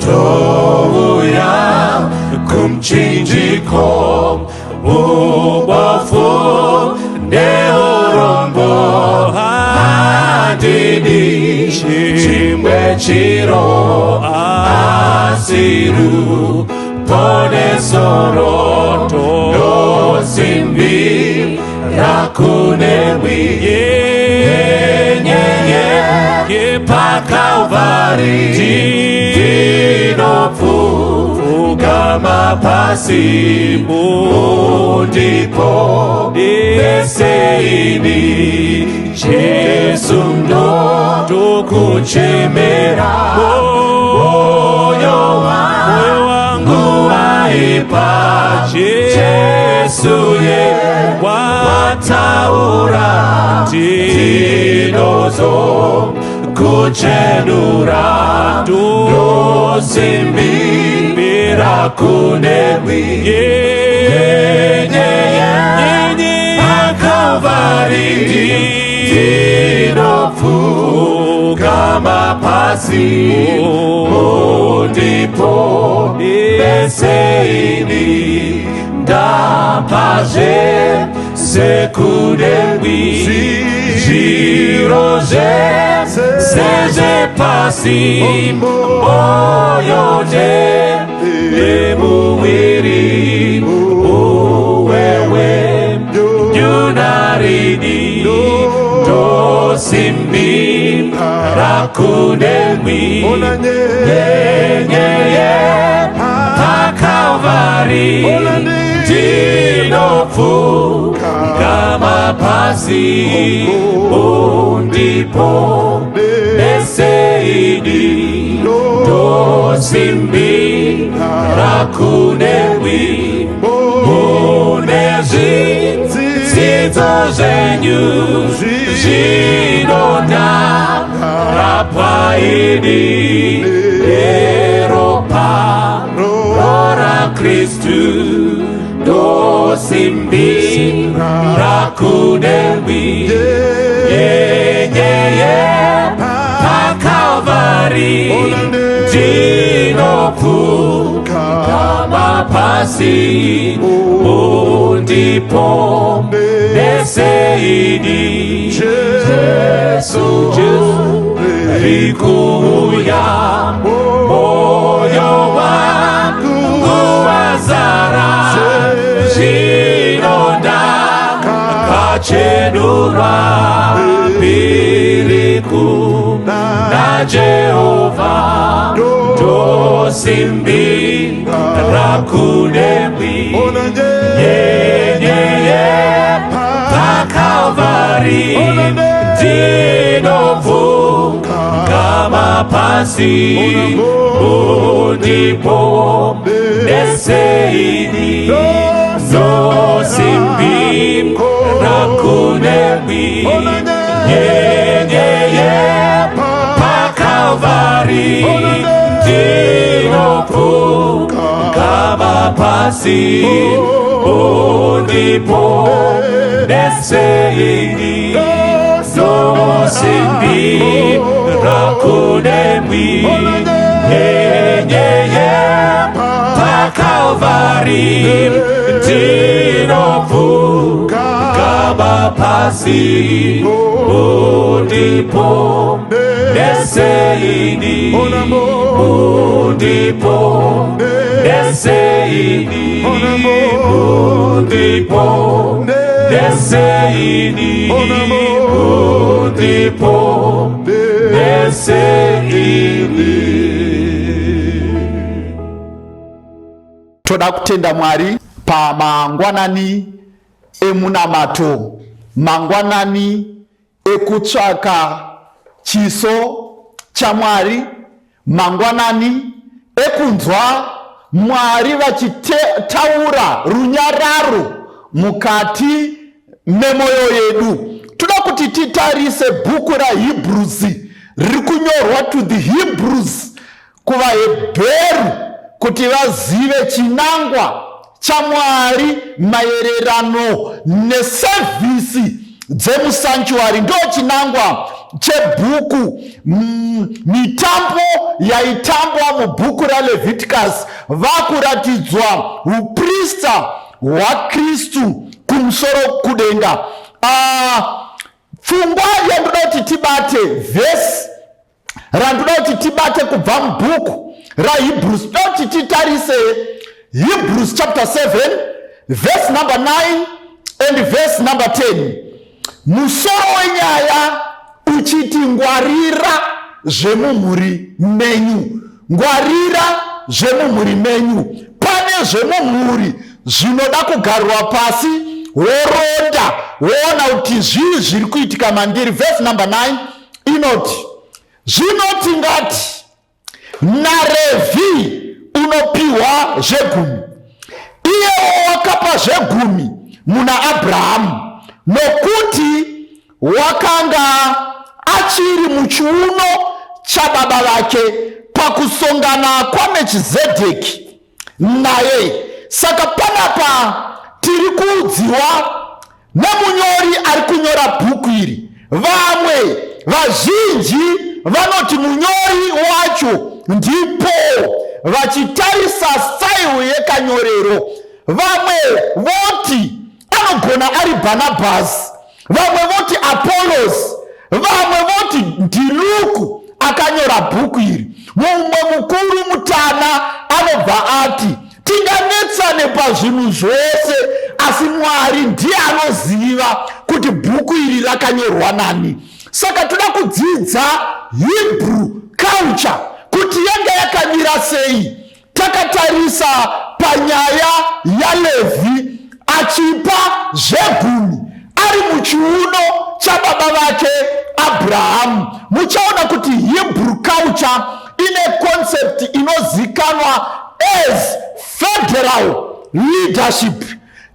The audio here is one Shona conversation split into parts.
Touya kumchinjiko, ubofu neurombo, handidi chimwe chiro asi ruponeso ndosimbira kunewi nyenyeye paKalvari, ndinopfugama pasi, mundipo neseini. Jesu, ndokuchemera, moyo wangu waipa. Jesu ye wataura, ndinozo kuchenura, ndosimbira kunewi nyenyeye paKalvari, ndinopfugama pasi, mundipo beseini. Ndapazve sekunewi zviro zvese zvepasi, moyo nemuviri uwewe nyunarini, ndosimbira kunewi nyenyeye paKalvari, ndinopfugama pasi, mundipo neseini, ndosimbira kunewi mune zvidzidzo zvenyu zvinonda rapaidi eropa raKristu, ndosimbira kunewi nyenyeye paKalvari, ndinopfugama pasi, mundipo neseini. Jesu rikuuya, moyo wangu wazara zvinonda kachenurwa piriku naJehovha, ndosimbira kunewi nyenyeye paKalvari, ndinopfugama pasi, mundipo neseini, ndosimbira kunewi nyenyeye paKalvari, ndinopfugama pasi, mundipo neseini, ndosimbira kunewi nyenyeye paKalvari, ndinopfugama pasi, mundipo neseini, mundipo neseini, mundipo neseini, mundipo neseini. Toda kutenda Mwari pamangwanani emunamato, mangwanani ekutsvaka chiso chaMwari, mangwanani ekunzwa Mwari vachitaura runyararo mukati memoyo yedu. Toda kuti titarise bhuku raHebrews riri kunyorwa to the Hebrews, kuvaHebheru, kuti vazive chinangwa chaMwari maererano neservice dzemusanctuary. Ndo chinangwa. chebhuku, mitambo yaitambwa mubhuku raLeviticus, vakuratidzwa uprista hwaKristu kumusoro kudenga. Pfungwa yandoda kuti tibate, vhesi randoda kuti tibate kubva mubhuku raHebrews, toda kuti titarise Hebrews chapter 7, verse number 9 and verse number 10, musoro wenyaya uchiti "Ngwarira zvemumhuri menyu". Ngwarira zvemumhuri menyu. Pane zvemumhuri zvinoda kugarwa pasi, woronda, woona kuti zvii zviri kuitika mandiri. Verse number 9 inoti, "Zvino tingati naRevhi unopiwa zvegumi, iyewo wakapa zvegumi muna Abrahamu, nokuti wakanga achiri muchiuno chababa vake pakusongana kwaMerchizedheki naye." Saka panapa tiri kuudziwa nemunyori ari kunyora bhuku iri. Vamwe vazhinji vanoti munyori wacho ndipo vachitarisa style yekanyorero. Vamwe voti anogona ari Bhanabhasi, vamwe voti Apolos, vamwe voti ndiLuku akanyora bhuku iri. Mumwe mukuru mutana anobva ati, "Tinganetsane pazvinhu zvose, asi Mwari ndiye anoziva kuti bhuku iri rakanyorwa nani." Saka toda kudzidza Hebrew culture kuti yanga yakamira sei, takatarisa panyaya yaLevhi achipa zvegumi ari muchiuno chababa vake Abrahamu. Muchaona kuti Hebrew culture ine concept inozikanwa as federal leadership.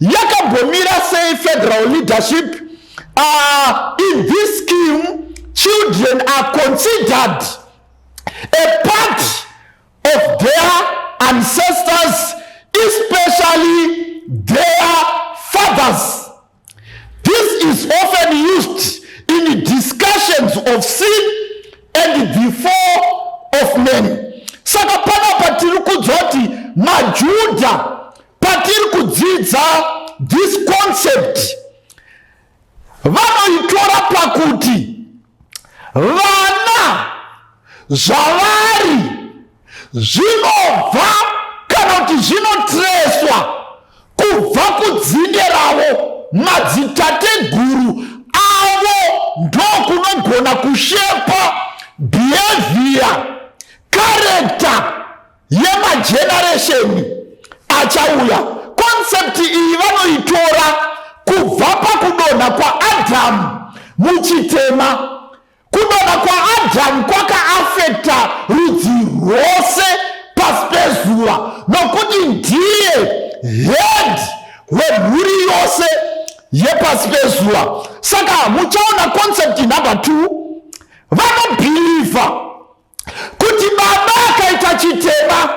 Yakambomira sei federal leadership? In this scheme, children are considered a part of their ancestors, especially their fathers. This is often used in discussions of sin and the fall of men. Saka panapa tiri kudzwa kuti maJudha, patiri kudzidza this concept, vanoitora pakuti vana zvavari zvinobva kana kuti zvinotreswa kubva kudzinde ravo, madzitateguru avo, ndokunogona kushepa behavior, character yemageneration achauya. Concept iyi vanoitora kubva pakudonha kwaAdhamu muchitema. Kudonha kwaAdhamu kwakaafekta rudzi rwose pasi pezuva, nokuti ndiye head wemhuri yose yepasi pezuva. Saka muchaona concept number 2, vanobhilivha kuti baba akaita chitema,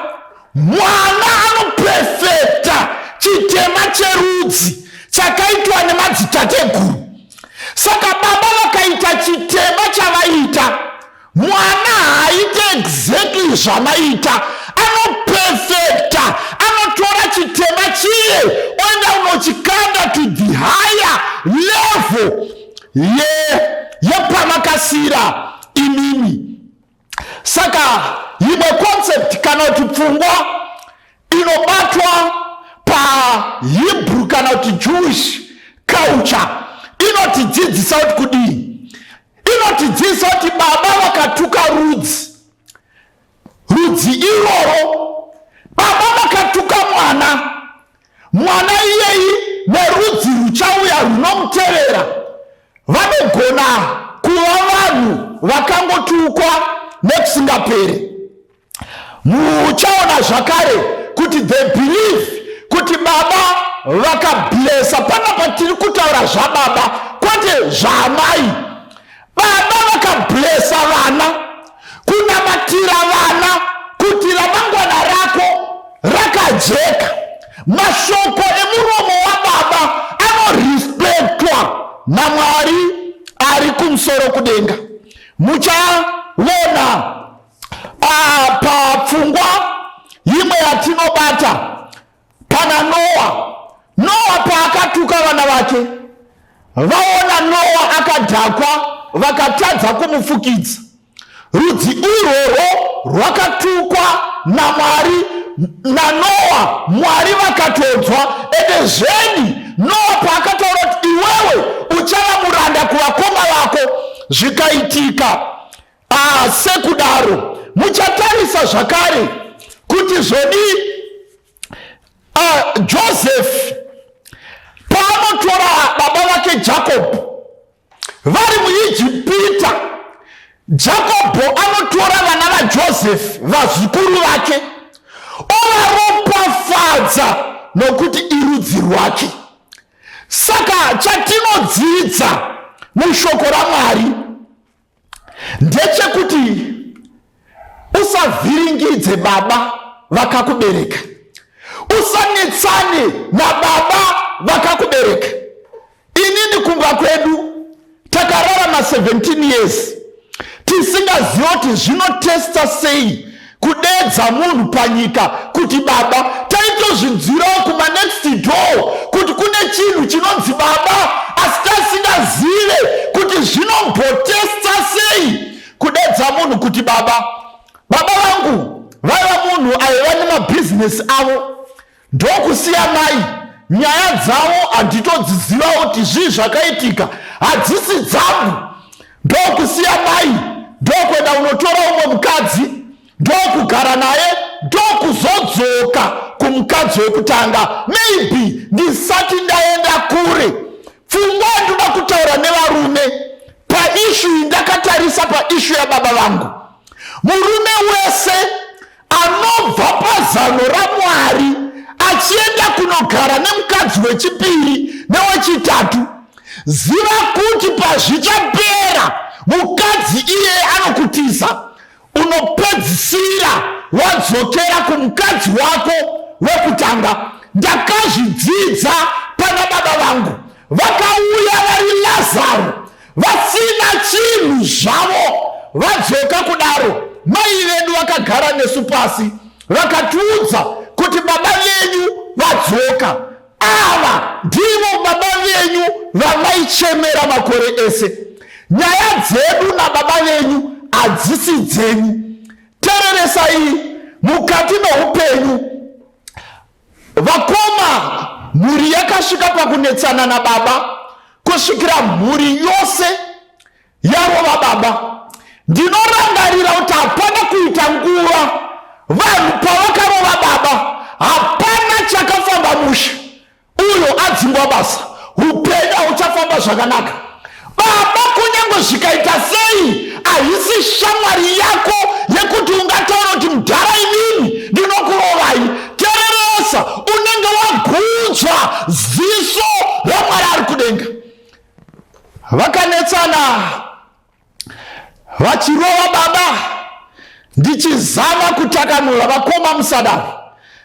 mwana anoperfecta chitema cherudzi chakaitwa nemadzitateguru. Saka baba vakaita chitema chavaita, mwana haaite exactly zvamaita, anoperfecta, anotora chitema chiye oenda unochikanda to the higher level yepamakasira imimi. Saka imwe concept kana kuti pfungwa inobatwa paHebrew kana kuti Jewish culture inotidzidzisa kuti kudii? Inotidzidzisa kuti baba vakatuka rudzi, rudzi iroro, baba vakatuka mwana, mwana iyeyi nerudzi ruchauya runomutevera vanogona kuva vanhu vakangotukwa nekusingaperi. Muchaona zvakare kuti they believe kuti baba vakablesa, panapa tiri kutaura zvababa kwete zvaamai, baba vakablesa vana, kunamatira vana kuti ramangwana rako rakajeka, mashoko emuromo wababa anorespectwa naMwari ari kumusoro kudenga. Muchaona papfungwa imwe yatinobata pana Noa. Noa paakatuka vana vake, vaona Noa akadhakwa vakatadza kumufukidza. Rudzi irworwo rwakatukwa naMwari naNoa, Mwari vakatodzwa. Ende zvedi Noa paakataura kuti iwewe uchava muranda kuvakoma vako, zvikaitika sekudaro. Muchatarisa zvakare kuti zvodi Joseph paanotora baba vake Jacob vari muIjipita, Jakobho anotora vana vaJoseph vazukuru vake ovaropafadza nokuti irudzi rwake. Saka chatinodzidza mushoko raMwari ndechekuti usavhiringidze baba vakakubereka, usanetsane nababa vakakubereka. Inini kumba kwedu takararama 17 years tisingaziva kuti zvinotesta sei kudedza munhu panyika kuti baba. Taitozvinzwirawo kuma next door kuti kune chinhu chinonzi baba, asi tasingazive kuti zvinombotesta sei kudedza munhu kuti baba. Baba vangu vaiva munhu aiva nemabhizinesi avo, ndokusiya mai. Nyaya dzavo handitodziziva kuti zvii zvakaitika, hadzisi dzangu. Ndokusiya mai, ndokuenda unotora umwe mukadzi, ndokugara naye, ndokuzodzoka kumukadzi wekutanga. Maybe ndisati ndaenda kure, pfungwa ndoda kutaura nevarume paishu iyi. Ndakatarisa paishu yababa vangu, murume wese anobva pazano raMwari achienda kunogara nemukadzi wechipiri newechitatu, ziva kuti pazvichapera mukadzi iyeye anokutiza, unopedzisira wadzokera kumukadzi wako wekutanga. Ndakazvidzidza pana baba vangu, vakauya vari Lazaro vasina chinhu zvavo. Vadzoka kudaro, mai vedu vakagara nesu pasi vakatiudza kuti baba venyu vadzoka, ava ndivo baba venyu vamaichemera makore ese. Nyaya dzedu nababa venyu hadzisi dzenyu. Tereresai, mukati meupenyu vakoma, mhuri yakasvika pakunetsana nababa kusvikira mhuri yose yarova baba. Ndinorangarira kuti hapana kuita nguva vanhu pavakarova baba, hapana chakafamba mushe. Uyo adzingwa basa, upenyu hauchafamba zvakanaka. Baba kunyange zvikaita sei haisi shamwari yako yekuti ungataura kuti mudhara inini ndinokurovai. Tereresa, unenge wagunzwa ziso raMwari ari kudenga. Vakanetsana vachirova baba, ndichizama kutakanura vakoma, musadaro,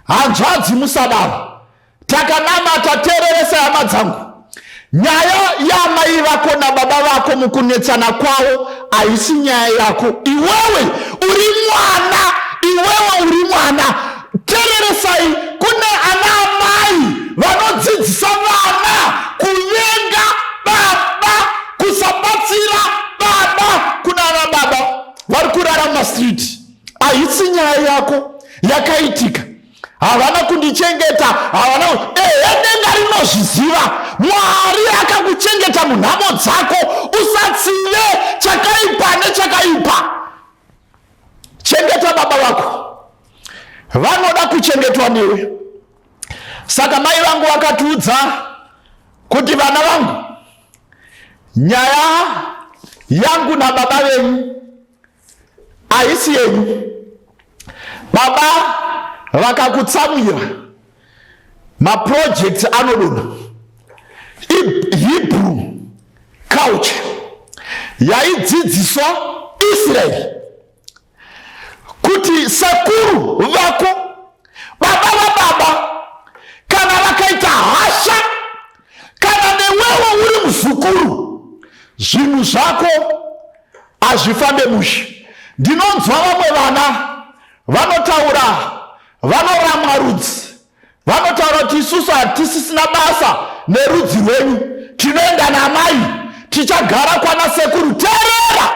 hanzvadzi musadaro, takanamata. Tereresa hama dzangu, nyaya yamai vako nababa vako mukunetsana kwavo haisi nyaya yako. Iwewe uri mwana, iwewe uri mwana. Tereresai, kune ana amai vanodzidzisa vana kuvenga baba, kusabatsira baba. Kuna ana baba vari kurara mumastreet, haisi nyaya yako yakaitika. Havana kundichengeta, havana. Ehe, denga rinozviziva. Mwari akakuchengeta munhamo dzako. Usatsive chakaipa nechakaipa. Chengeta baba vako, vanoda kuchengetwa newe. Saka mai vangu vakatiudza kuti vana vangu, nyaya yangu nababa venyu haisi yenyu. Baba vakakutsamwira, maprojects anodonha. Hebrew culture yaidzidziswa Israeri kuti sekuru vako, baba vababa, kana vakaita hasha, kana newewe uri muzukuru, zvinhu zvako Hazvifambe mushe. Ndinonzwa vamwe vana vanotaura, vanoramwa rudzi, vanotaura kuti isusu hatisisina basa nerudzi rwenyu, tinoenda namai, tichagara kwana sekuru. Teerera,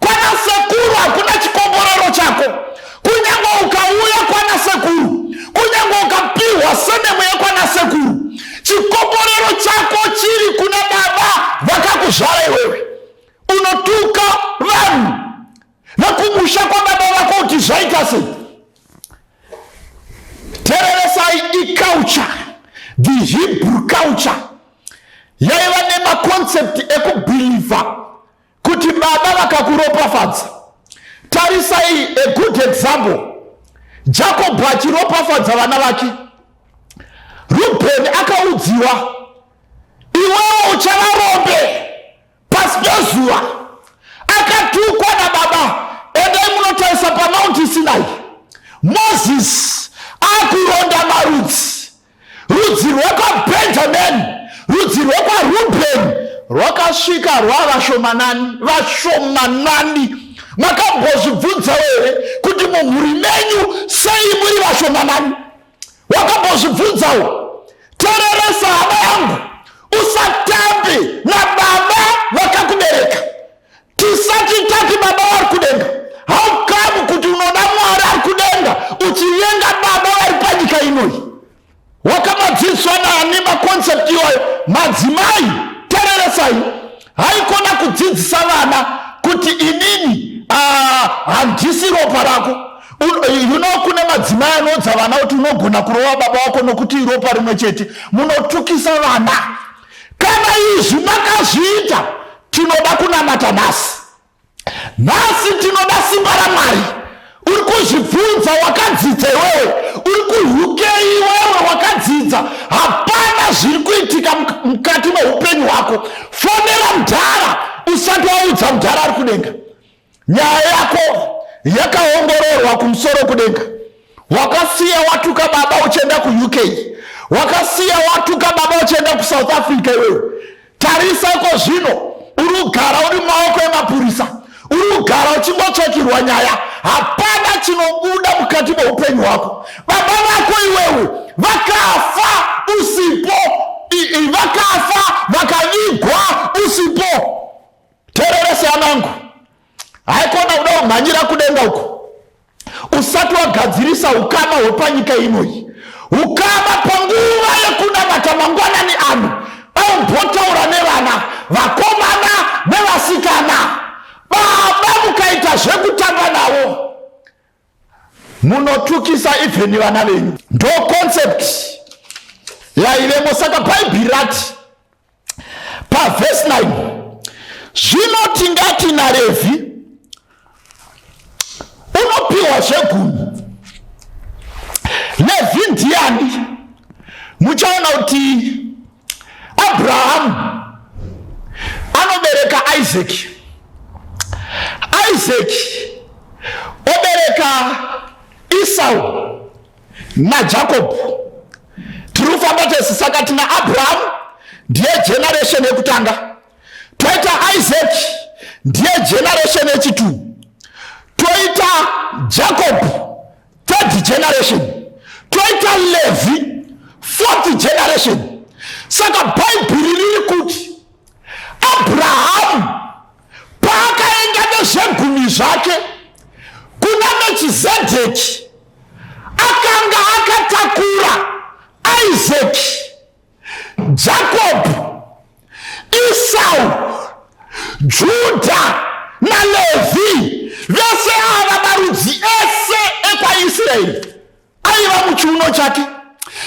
kwana sekuru hakuna chikomborero chako. Kunyange ukauya kwana sekuru, kunyange ukapiwa senemu yekwana sekuru, chikomborero chako chiri kuna baba vakakuzvara iwewe. Unotuka vanhu vekumusha kwababa vako kuti zvaita sei? Tereresai, iculture, the Hebrew culture yaiva nemaconcept ekubhilivha kuti baba vakakuropafadza. Tarisai a good example, Jacob achiropafadza vana vake. Rubheni akaudziwa, iwewo uchava rombe pasi pezuva. Akatukwa nababa. Endai munotarisa paMount Sinai, Moses akuronda marudzi. Rudzi rwekwaBhenjamini, rudzi rwekwaRubheni rwakasvika rwavashomanani vashomanani. Makambozvibvunzawo here kuti mumhuri menyu sei muri vashomanani? Wakambozvibvunzawo? Tereresa, hama yangu, usatambe nababa vakakubereka. Tisati tati baba vari kudenga, how come kuti unoda Mwari ari kudenga uchivenga baba vari panyika inoyi? Wakamadzidziswa nani maconcept iwayo? Madzimai, tereresai, haikona kudzidzisa vana kuti inini handisi ropa rako. Kune madzimai anoudza vana kuti unogona kurova baba wako nokuti iropa rimwe chete. Munotukisa vana kana izvi makazviita. Tinoda kunamata nhasi. Nhasi tinoda simba raMwari. Uri kuzvibvunza, wakadzidza iwewe, uri kuUK iwewe, wakadzidza, hapana zviri kuitika mukati meupenyu hwako. Fonera mudhara usati waudza mudhara ari kudenga. Nyaya yako yakaongororwa kumusoro kudenga. Wakasiya watuka baba uchienda kuUK, wakasiya watuka baba uchienda kuSouth Africa iwewe. Tarisa iko zvino, uri kugara uri mumaoko emapurisa, uri kugara uchingotsvakirwa nyaya, hapana chinobuda mukati meupenyu hwako. Baba vako iwewe vakafa usipo, vakafa vakavigwa usipo. Tererese anangu, haikona kuda kumhanyira kudenga uko usati wagadzirisa ukama hwepanyika inoyi. Ukama panguva yekunamata mangwanani ano, aumbotaura nevana vakomana nevasikana. Baba mukaita zvekutamba navo, munotukisa even vana venyu. Ndo concept yaivemo. Saka Bhaibheri rati pavhesi 9, zvino tingati naRevhi unopiwa zvegumi. Levhi ndiani? Muchaona kuti Abrahamu anobereka Isaki, Isaki obereka Isau naJakobho. Tiri kufamba tese. Saka tina Abrahamu, ndiye generation yekutanga. Toita Isaac, ndiye generation yechitu. Toita Jacob, third generation. Toita Levi, fourth generation. Saka Bhaibheri riri kuti Abrahamu paakaenda nezvegumi zvake kuna Melchizedeki, akanga akatakura Isaac, Jacob, Esau, Juda naLevhi. Vese ava marudzi ese ekwaIsraeri aiva muchiuno chake.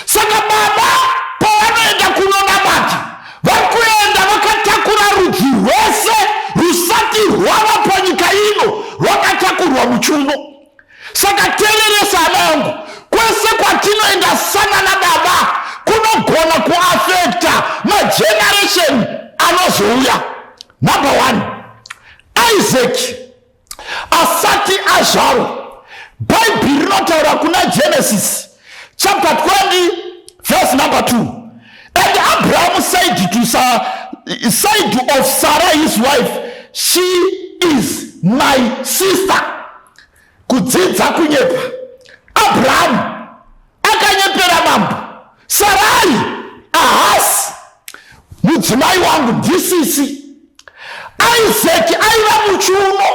Saka baba pavanoenda kunonamata, vari kuenda vakatakura rudzi rwese rusati rwava panyika ino, rwakatakurwa muchiuno. Saka tereresa, hama yangu, kwese kwatinoenda sana nababa kunogona kuaffecta mageneration anozouya. Number one, Isaac asati azvarwa, Bhaibheri rinotaura kuna Genesis chapter 20 verse number 2, "And Abraham said of Sarah his wife, 'She is my sister. Kudzidza kunyepa. Abrahamu akanyepera mambo. Sarai ahasi mudzimai wangu, ndisisi. Isaki aiva muchiuno,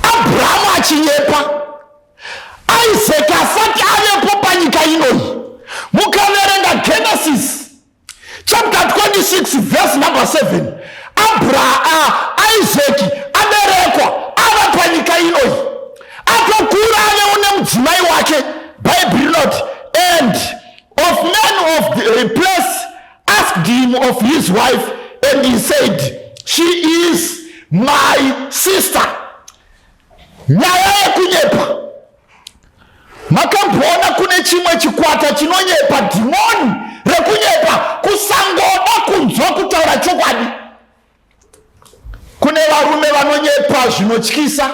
Abrahamu achinyepa. Isaki asati avepo panyika inoyi. Mukaverenga Genesis chapter 26 verse number 7, Isaki aberekwa, ava panyika inoyi, atokura, avewo nemudzimai wake, Bhaibheri rinoti, "And of men of the place asked him of his wife, and he said, 'She is my sister.'" Nyaya yekunyepa, makamboona kune chimwe chikwata chinonyepa, dhimoni rekunyepa, kusangoda kunzwa kutaura chokwadi. Kune varume vanonyepa zvinotyisa.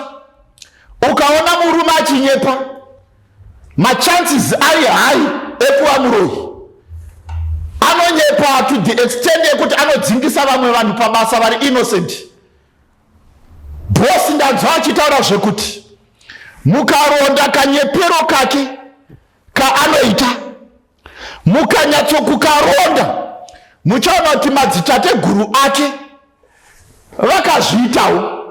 Ukaona murume achinyepa, machances ari high ekuva muroyi. Anonyepa to the extent yekuti anodzingisa vamwe vanhu pabasa vari innocent. Bhosi ndanzwa achitaura zvekuti mukaronda kanyepero kake kaanoita, mukanyatsokukaronda, muchaona kuti madzitateguru ake vakazviitawo.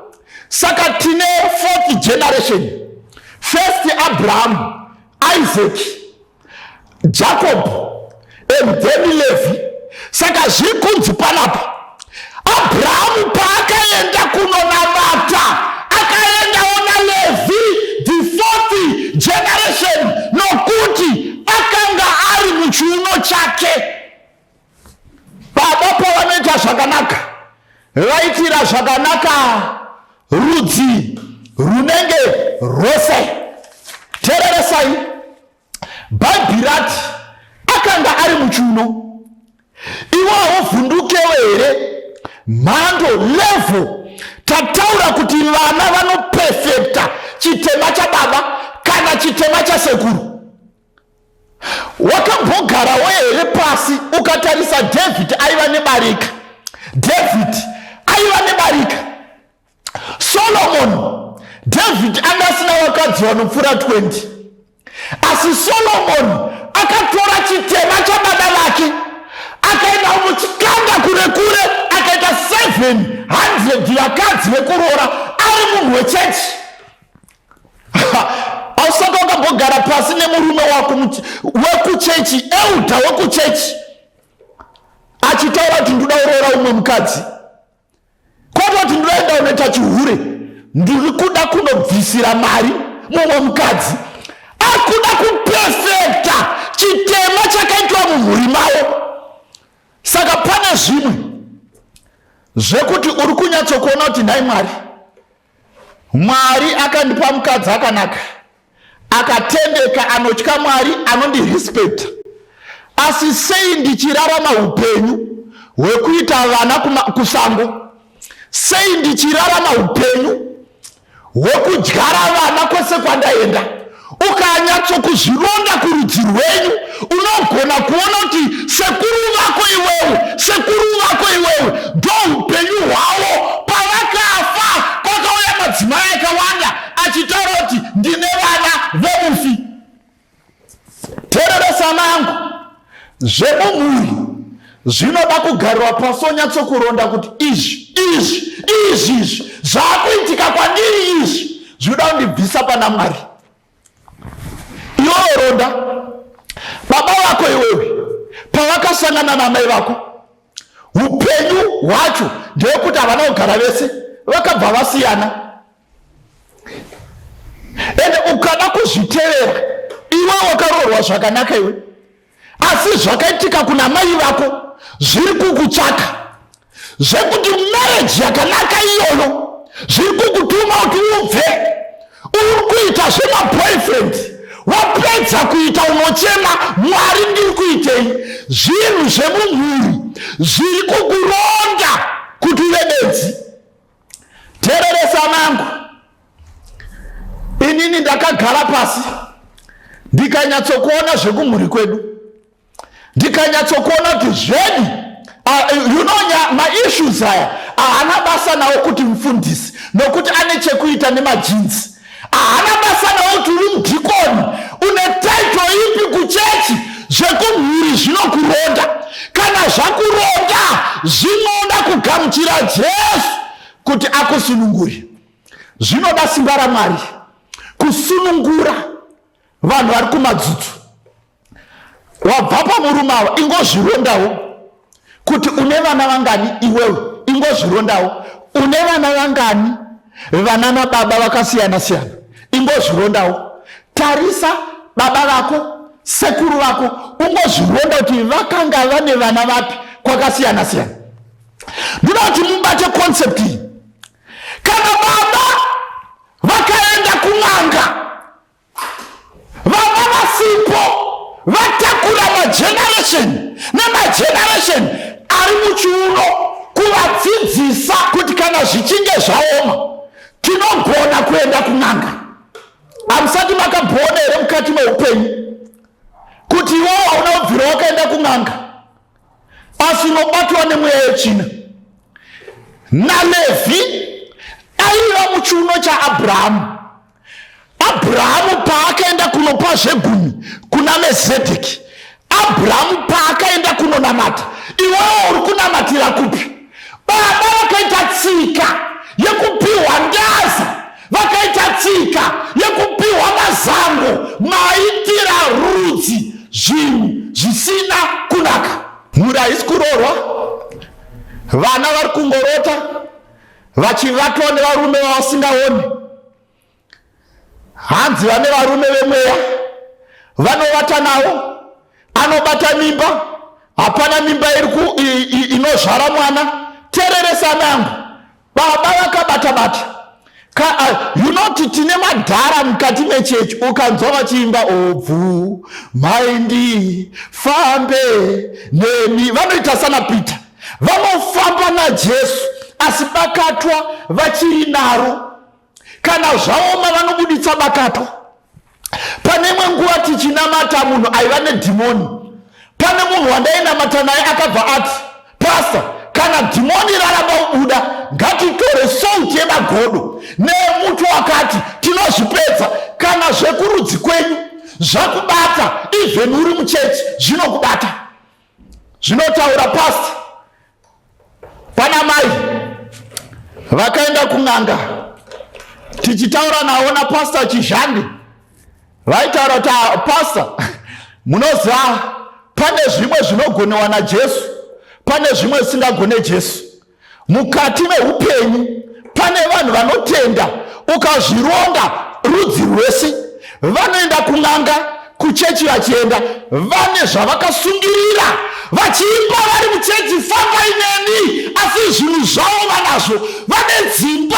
Saka tine fourth generation: first Abraham, Isaac, Jacob and then Levi. Saka zviri kunzi panapa, Abrahamu paakaenda kunonamata, akaendawo naLevhi, the fourth generation, nokuti akanga ari muchiuno chake. Baba pavanoita zvakanaka, vaitira zvakanaka rudzi runenge rwose. Teereresai, Bhaibheri rati akanga ari muchiuno. Iwe hauvhundukewo here mhando level tataura kuti vana vanopefekta chitema chababa kana chitema chasekuru? Wakambogarawo here pasi ukatarisa David aiva nebarika? David aiva nebarika. Solomon, David anga asina vakadzi vanopfuura 20, asi Solomon akatora chitema chababa vake, akaenda muchikanda kure kure, akaita 700 vakadzi vekuroora ari munhu wechechi. Ausati wakambogara pasi nemurume wako wekuchechi, elder wekuchechi, achitaura kuti ndoda kuroora umwe mukadzi, kwatoti ndinoenda unoita chihure, ndiri kuda kunobvisira mari mumwe mukadzi? Akuda kupefekta chitema chakaitwa mumhuri mavo. Saka pane zvimwe zvekuti uri kunyatsokuona kuti, nhai Mwari, Mwari akandipa mukadzi akanaka, akatendeka, anotya Mwari, anondirespekta, asi sei ndichirarama upenyu hwekuita vana kusango? Sei ndichirarama upenyu hwekudyara vana kwese kwandaenda? Ukanyatsokuzvironda kurudzi rwenyu, unogona kuona kuti sekuru vako iwewe, sekuru vako iwewe, ndo upenyu hwavo. Pavakafa, kwakauya madzimai akawanda achitaura kuti ndine vana vemufi. Teereresa mangu, zvemumhuri zvinoda kugarirwa pasi, onyatsokuronda kuti izvi, izvi, izvi, izvi zvaakuitika kwandiri, izvi zvinoda kundibvisa pana Mwari. Iwewe ronda baba vako iwewe pavakasangana namai vako, upenyu hwacho ndewekuti havana kugara vese, vakabva vasiyana. Ende ukada kuzvitevera, iwe wakaroorwa zvakanaka iwe, asi zvakaitika kuna mai vako zviri kukutsvaka, zvekuti marriage yakanaka iyoyo zviri kukutuma kuti ubve uri kuita zvemaboyfriend. Wapedza kuita, unochema, "Mwari, ndiri kuitei?" Zvinhu zvemumhuri zviri kukuronda kuti uve bedzi. Teereresa mangu, inini ndakagara pasi ndikanyatsokuona zvekumhuri kwedu, ndikanyatsokuona kuti zvedi maissues aya. Haana basa nawo kuti mufundisi, nokuti ane chekuita nemajinzi. Haana basa nawo kuti uri mudhikoni, une taito ipi kuchechi. Zvekumhuri zvinokuronda. Kana zvakuronda, zvinoda kugamuchira Jesu kuti akusunungure. Zvinoda simba raMwari kusunungura vanhu vari kumadzutsu. Wabva pamurume ava, ingozvirondawo kuti une vana vangani iwewe, ingozvirondawo une vana vangani, vana nababa vakasiyana siyana, ingozvirondawo. Tarisa baba vako, sekuru vako, ungozvironda kuti vakanga vane vana vapi kwakasiyana siyana. Ndoda kuti mubate concept iyi. Kana baba vakaenda kun'anga, vana vasipo, vatakura mageneration nemageneration ari muchiuno kuvadzidzisa kuti kana zvichinge zvaoma tinogona kuenda kun'anga. Hamusati makamboona here mukati meupenyu kuti iwewo hauna kubvira wakaenda kun'anga, asi unobatwa nemweya yetsvina? NaLevhi aiva muchiuno chaAbrahamu. Abrahamu paakaenda kunopa zvegumi kuna Melchizedeki, Abrahamu paakaenda kunonamata, iwewo uri kunamatira kupi? Baba vakaita tsika yekupiwa ndaza, vakaita tsika yekupiwa mazango, maitira rudzi zvinhu zvisina kunaka. Mhuri haisi kuroorwa, vana vari kungorota vachivatwa nevarume vavasingaoni. Hanzi vane varume vemweya vanovata navo, anobata mimba, hapana mimba iri inozvara mwana. Tereresa nangu, baba vakabata bata. You know tine madhara mukati mechechi, ukanzwa vachiimba obvu maindi fambe nemi, vanoita sana Peter, vanofamba naJesu, asi bakatwa vachiri naro. Kana zvaoma vanobuditsa bakatwa. Pane imwe nguva tichinamata munhu aiva nedhimoni, pane munhu wandainamata naye akabva ati, Pastor, kana dhimoni raramba kubuda ngatitore salt yemagodo nemuto wakati, tinozvipedza. Kana zvekurudzi kwenyu zvakubata, even uri muchechi zvinokubata. Zvinotaura pastor. Pana mai vakaenda kun'anga, tichitaura navo napastor Chizhande, vaitaura kuti pastor, munoziva pane zvimwe zvinogonewa naJesu, pane zvimwe zvisingagone Jesu. Mukati meupenyu pane vanhu vanotenda, ukazvironda rudzi rwese vanoenda kun'anga, kuchechi vachienda, vane zvavakasungirira, vachiimba vari muchechi, fambai neni, asi zvinhu zvavo vanazvo, vane dzimba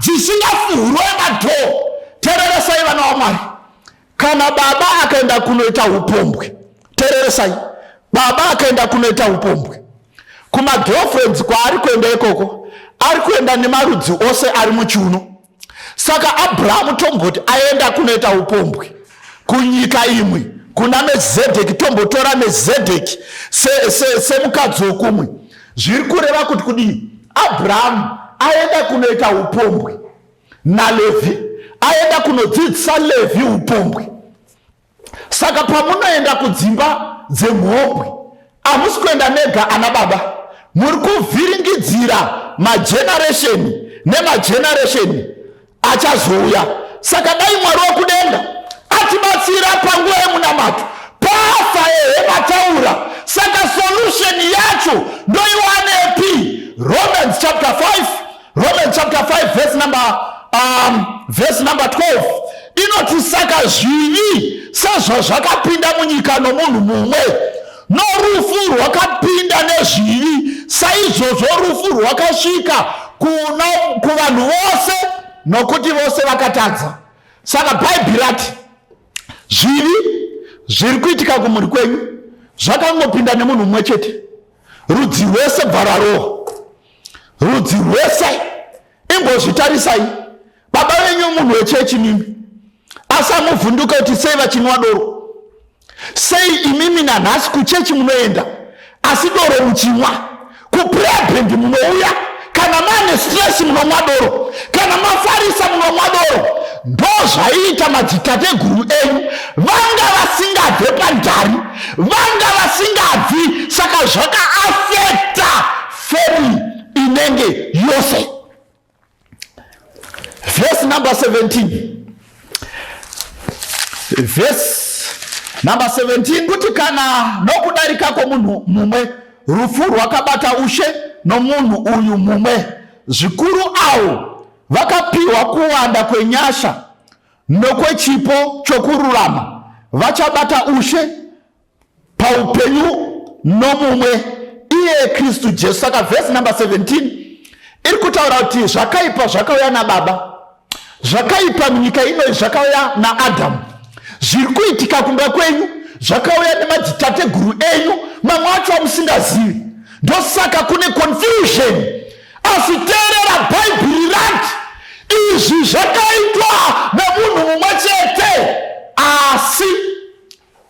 dzisingafuhurwe madhoo. Tereresai vana vaMwari, kana baba akaenda kunoita upombwe, tereresai, baba akaenda kunoita upombwe kumagirlfriends kwaari kuenda ikoko, ari kuenda nemarudzi ose ari muchiuno. Saka Abrahamu tomboti aenda kunoita upombwe kunyika imwe kuna Melchizedeki, tombotora Melchizedeki semukadzi se, se wokumwe. Zviri kureva kuti kudii? Abrahamu aenda kunoita upombwe naLevhi, aenda kunodzidzisa Levhi upombwe. Saka pamunoenda kudzimba dzemhombwe, hamusi kuenda mega ana baba, muri kuvhiringidzira mageneresheni nemageneresheni achazouya. Saka dai Mwari wekudenga atibatsira panguva yemunamato. Pafa ehe mataura, saka solution yacho ndoiwanepi? Romans chapter 5, Romans chapter 5 verse number, verse number 12 inoti, saka zvivi sezvazvakapinda munyika nomunhu mumwe, norufu rwakapinda nezvivi, saizvozvo rufu rwakasvika kuvanhu vose, nokuti vose vakatadza. Saka Bhaibheri rati zvivi zviri kuitika kumhuri kwenyu zvakangopinda nemunhu mumwe chete, rudzi rwese bva rarohwa. Rudzi rwese, imbozvitarisai. Baba venyu munhu wechechi mimi, asi amuvhunduka kuti sei vachinwa doro? Sei imimi nanhasi kuchechi munoenda asi doro muchinwa? Kuprayer band munouya kana Kana mane stress munomwa doro, kana mafarisa munomwa doro. Ndozvaiita madzitateguru enyu, vanga vasingabve pandari, vanga vasingabvi, saka zvakaafekta family inenge yose. Verse number 17, verse number 17 kuti kana nokudarika kwomunhu mumwe rufu rwakabata ushe nomunhu uyu mumwe, zvikuru avo vakapiwa kuwanda kwenyasha nokwechipo chokururama vachabata ushe paupenyu nomumwe, iye Kristu Jesu. Saka vhesi number 17 iri kutaura kuti zvakaipa zvakauya nababa, zvakaipa munyika inoyi zvakauya naAdhamu, zviri kuitika kumba kwenyu zvakauya nemadzitateguru enyu, mamwe acho amusingazivi. Ndosaka kune confusion. Asi teerera, Bhaibheri rati izvi zvakaitwa nemunhu mumwe chete, asi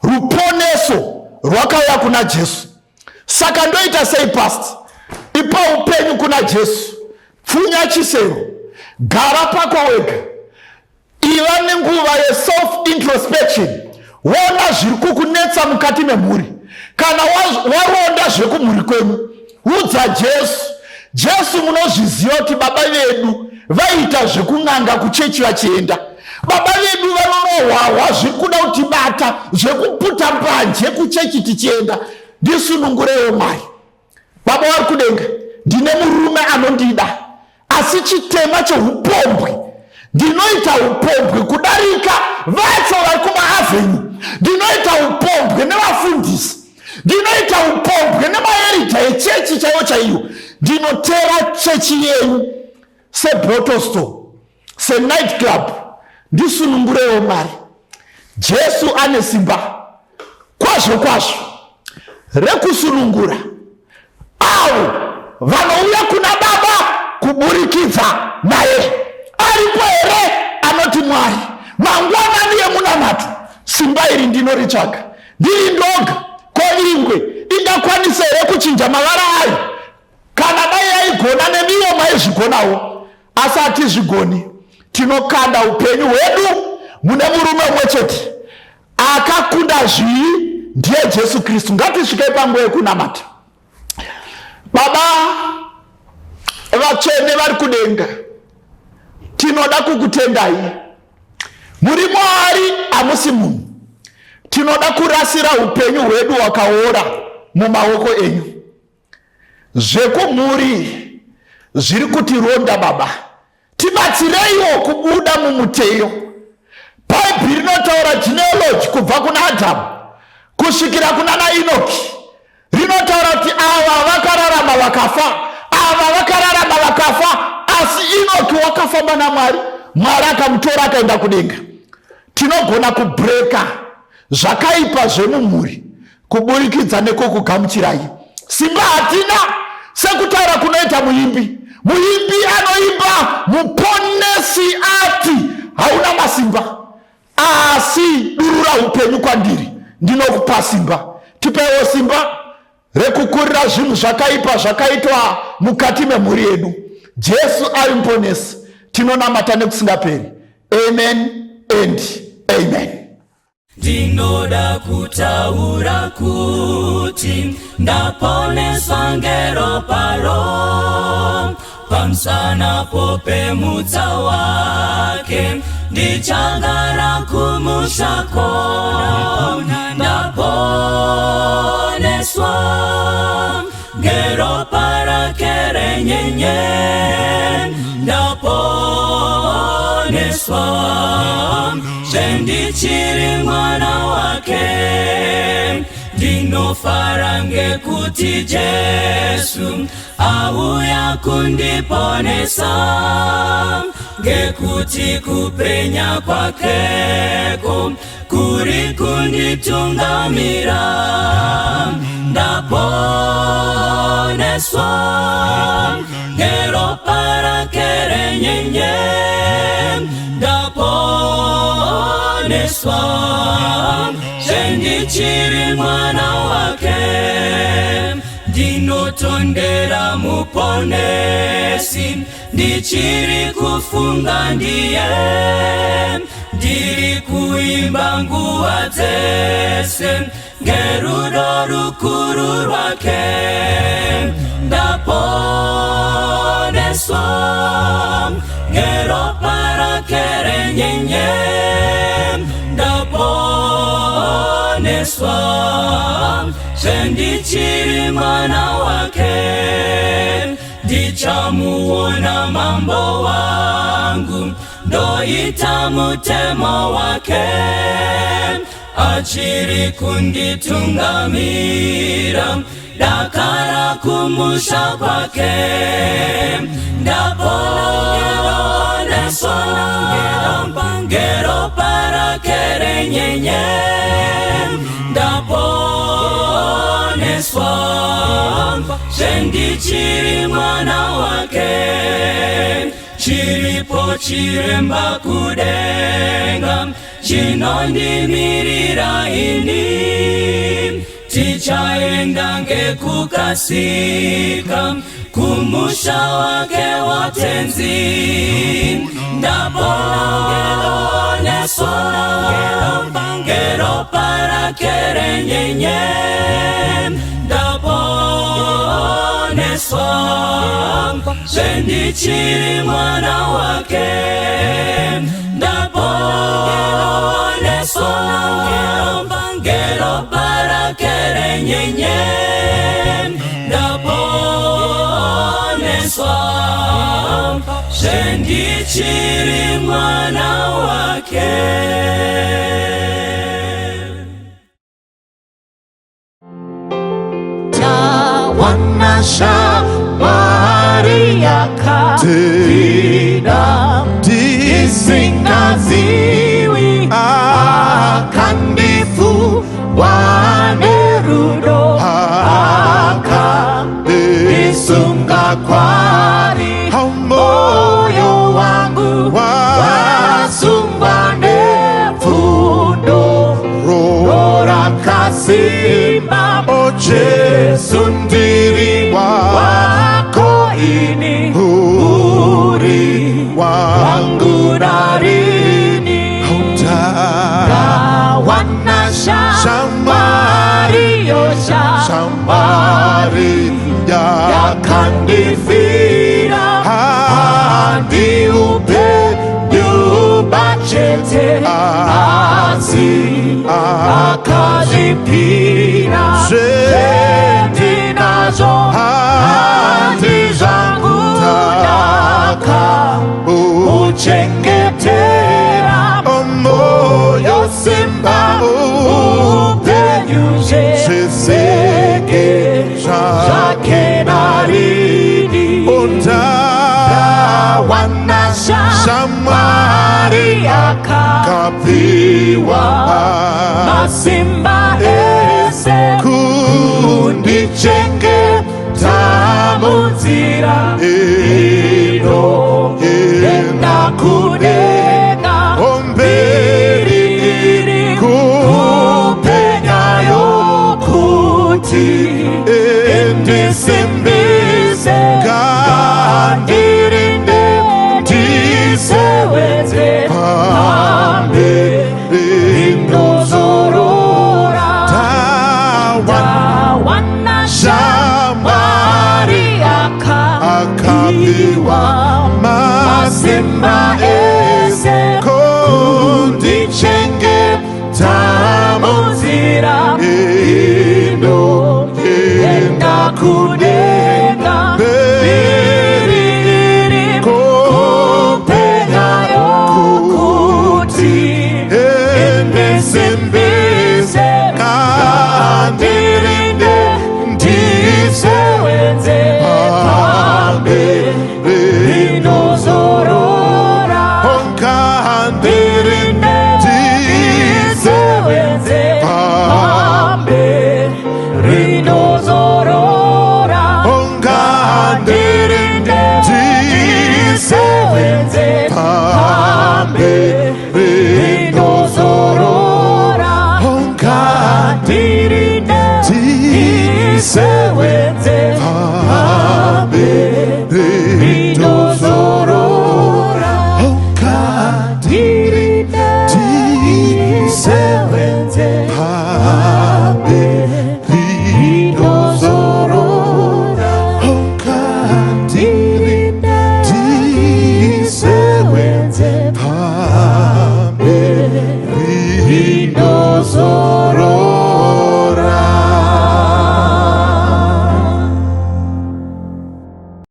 ruponeso rwakauya kuna Jesu. Saka ndoita sei, past? Ipa upenyu kuna Jesu, pfunya chisero, gara pako wega, iva nenguva yeself introspection, wona zviri kukunetsa mukati memhuri. Kana waronda zvekumhuri kwenyu, udza Jesu. Jesu, munozviziva kuti baba vedu vaiita zvekun'anga, kuchechi vachienda. Baba vedu vanonohwahwa, zviri kuda kutibata zvekuputa mbanje kuchechi tichienda. Ndisunungurewo, Mwari. Baba vari kudenga, ndine murume anondida, asi chitema cheupombwe. Ndinoita upombwe kudarika vacho vari kumaavenue, ndinoita upombwe nevafundisi, ndinoita upombwe nemaerija echechi chaiyo chaiyo. Ndinotera chechi yenyu sebottle store, senight club. Ndisunungurewo, Mwari. Jesu ane simba kwazvo kwazvo rekusunungura avo vanouya kuna Baba kuburikidza naye. Aripo here anoti, Mwari, mangwanani yemunamato simba iri ndinoritsvaga ndiri ndoga? Ko ingwe ingakwanisa here kuchinja mavara ayo? Kana dai yaigona, nemiwo maizvigonawo, asi hatizvigoni. Tinokanda upenyu hwedu mune murume umwe chete akakunda zvivi, ndiye Jesu Kristu. Ngatisvikei panguva yekunamata. Baba vatsvene vari kudenga, tinoda kukutendai. Muri Mwari, hamusi munhu. Tinoda kurasira upenyu hwedu hwakaora mumaoko enyu. Zvekumhuri zviri kutironda, Baba, tibatsireiwo kubuda mumuteyo. Bhaibheri rinotaura genealogy kubva kuna Adhamu kusvikira kuna naInoki. Rinotaura kuti ava vakararama vakafa, ava vakararama vakafa, asi Inoki wakafamba naMwari, Mwari akamutora akaenda kudenga. Tinogona kubreka zvakaipa zvemumhuri kuburikidza nekukugamuchirai. Simba hatina, sekutaura kunoita muimbi. Muimbi anoimba, Muponesi ati, hauna masimba, asi durura upenyu kwandiri, ndinokupa simba. Tipeiwo simba rekukurira zvinhu zvakaipa zvakaitwa mukati memhuri yedu. Jesu ari Muponesi. Tinonamata nekusingaperi. Amen and amen. Ndinoda kutaura kuti ndaponeswa ngeropa ro pamusana popemutsa wake, ndichagara kumushako. Ndaponeswa ngeropa rake renyenye, ndaponeswa zvendichiri mwana wake. Ndinofara ngekuti Jesu auya kundiponesa, ngekuti kupenya kwakeko kuri kunditungamira. Ndaponeswa ngeropa rake renyenye, ndaponeswa zvendichiri mwana wake. Ndino Moto ndera Muponesi, ndichiri kufunga ndiye, ndiri kuimba nguva dzese ngerudo rukuru rwake. Ndaponeswa ngeropa rake renyenye, ndaponeswa zvendichiri mwana wake. Ndichamuona Mambo wangu, ndoita mutemo wake, achiri kunditungamira dakara kumusha kwake. Ndaponeswa ngeropa rake renyenye, ndaponeswa zvendichiri mwana wake. Chiripo chiremba kudenga chinondimirira ini, tichaenda ngekukasika kumusha wake watenzi. Ndaponeswa ngeropa rake renyenye, ndaponeswa zvendichiri mwana wake. Ndaponeswa ngeropa rake renyenye, ndaponeswa zvendichiri mwana wake. Tawana shamwari yakatida tisingaziwi, akandifuwa nerudo, akandisunga kwari. Moyo wangu wasungwa nepfundo rakasimba. O Jesu, ndiri wako ini, uri wangu narini. Tawana shamwari yo shamwari yakandifira, handiupenyu bachete, asi akazvipira. Zvendinazvo handi zvangu, ndaka uchengetera. Moyo, simba, upenyu zveseke zvake narini. Tawana shamwari akapiwa masimba ese kundichengeta munzira ino enda kudenga. Mberi iri kupenya yokuti indisimbise, ngandirinde, ndisewedze pamberi, ndozorora. Tawana shamwari akapiwa masimba.